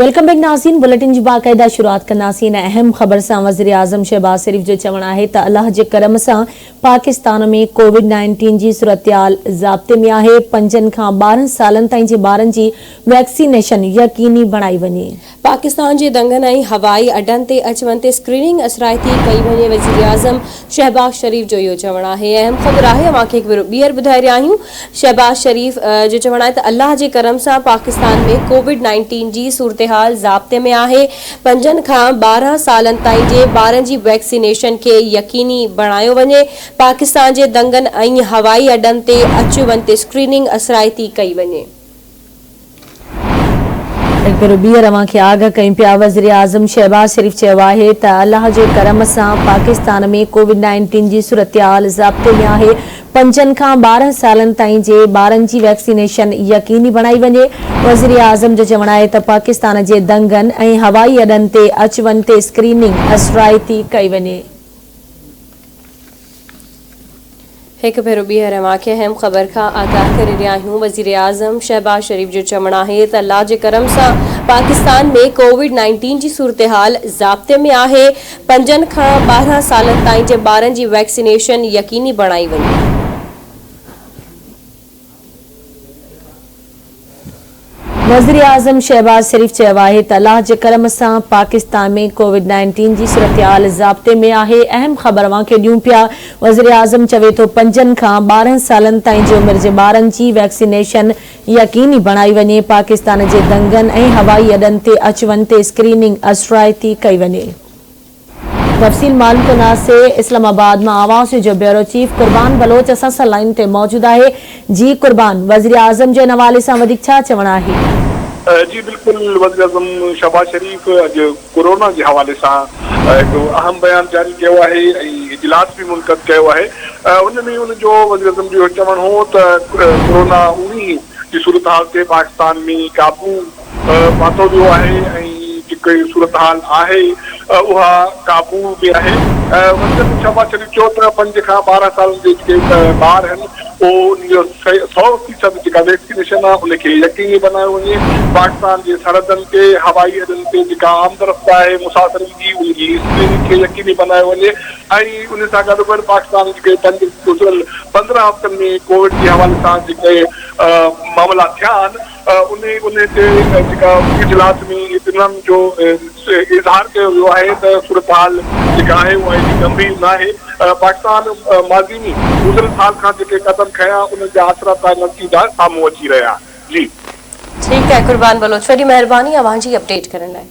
Welcome back ناظرين bulletin جي باقاعده شروعات ڪنداسين اهم خبر سان وزيراعظم شهباز شريف جو چوڻ آهي ته الله جي ڪرم سان پاڪستان ۾ ڪووڊ نائنٽين جي صورتحال ضابطي ۾ آهي پنجن کان 12 سالن تائين جي ٻارن جي ويڪسينيشن يقيني بڻائي وڃي. پاڪستان جي دنگن ۽ هوائي اڏن تي اچ وڃ تي اسڪريننگ اثرائتي ڪئي وڃي، وزيراعظم شهباز شريف جو اهو چوڻ آهي. اهم خبر آهي اوهان کي هڪ ڀيرو ٻيهر ٻڌائي رهيا آهيون شهباز شريف جو چوڻ آهي ته الله جي ڪرم سان پاڪستان ۾ ڪووڊ نائنٽين جي صورتحال ضابطي ۾ آهي، پنجن کان 12 سالن تائين جي ٻارن جي ويڪسينيشن کي يقيني بڻايو وڃي، پاڪستان جي دنگن ۽ هوائي اڏن تي اچ وڃ تي اسڪريننگ اثرائتي ڪئي وڃي. هڪ ڀيرو ٻيهر اوهان کي آگاهه ڪيون پيا، وزيراعظم شهباز شريف چيو آهي ته الله جي ڪرم سان پاڪستان ۾ ڪووڊ نائنٽين جي صورتحال ضابطي ۾ آهي، پنجن کان 12 سالن تائين جي ٻارن جي ويڪسينيشن يقيني بڻائي وڃي، وزيراعظم جو چوڻ آهي ته پاڪستان جي دنگن ۽ هوائي اڏن تي اچ وڃ تي اسڪريننگ اثرائتي ڪئي وڃي. هڪ ڀيرو ٻيهر اوهان کي اهم خبر کان آگاهه ڪري رهيا آهيون، وزيراعظم شهباز شريف جو چوڻ آهي ته الله جي ڪرم سان پاڪستان ۾ ڪووڊ نائنٽين جي صورتحال ضابطي ۾ آهي، پنجن کان 12 سالن تائين جي ٻارن جي ويڪسينيشن يقيني بڻائي وڃي. وزيراعظم شهباز شريف چيو آهي ته الله جي ڪرم سان پاڪستان ۾ ڪووڊ نائنٽين جي صورتحال ضابطي ۾ آهي، اهم خبر اوهان کي ڏيون پيا، وزيراعظم چوي ٿو پنجن کان 12 سالن تائين جي عمر جي ٻارن جي ويڪسينيشن يقيني بڻائي وڃي، پاڪستان جي دنگن ۽ هوائي اڏن تي اچ وڃ تي اسڪريننگ اثرائتي ڪئي وڃي. تفصيل معلوم ڪنداسين اسلام آباد مان آواز جو بيورو چيف قربان بلوچ اسان سان لائين تي موجود آهي جي قربان وزيراعظم جو ان حوالي سان وڌيڪ ڇا چوڻ آهي؟ جي بلڪل وزيراعظم شهباز شريف اڄ ڪورونا جي حوالي سان هڪ اهم بيان جاري ڪيو آهي ۽ اجلاس به منعقد ڪيو آهي ان ۾ ان جو وزيراعظم جو اهو چوڻ هو ته ڪورونا 19 جي صورتحال تي پاڪستان ۾ قابو پاتو ويو آهي ۽ جيڪي صورتحال آهي اها قابو ۾ آهي. وزيراعظم شهباز شريف چيو ته پنج کان 12 سالن جي جيڪي ٻار آهن انهن جو سئو فيصد جيڪا ويڪسينيشن آهي ان کي يقيني بنايو وڃي، پاڪستان جي سرحدن تي هوائي اڏن تي جيڪا آمدرفت آهي مسافرن جي ان جي اسڪريننگ کي يقيني بنايو وڃي ۽ ان سان گڏوگڏ پاڪستان جيڪي پنج گذريل 15 هفتن ۾ ڪووڊ جي حوالي سان جيڪي معاملا ٿيا آهن انهي انهي تي جيڪا اجلاس ۾ اطمينان جو اظهار ڪيو ويو آهي ته صورتحال جيڪا آهي اها ايڏي گنڀير ناهي، پاڪستان ماضي ۾ گذريل سال کان جيڪي قدم کنيا انهن جا اثرائتا نتيجا سامهون اچي رهيا. جي. ٺيڪ آهي قربان بلوچ وڏي مهرباني اوهان جي اپڊيٽ ڪرڻ لاء.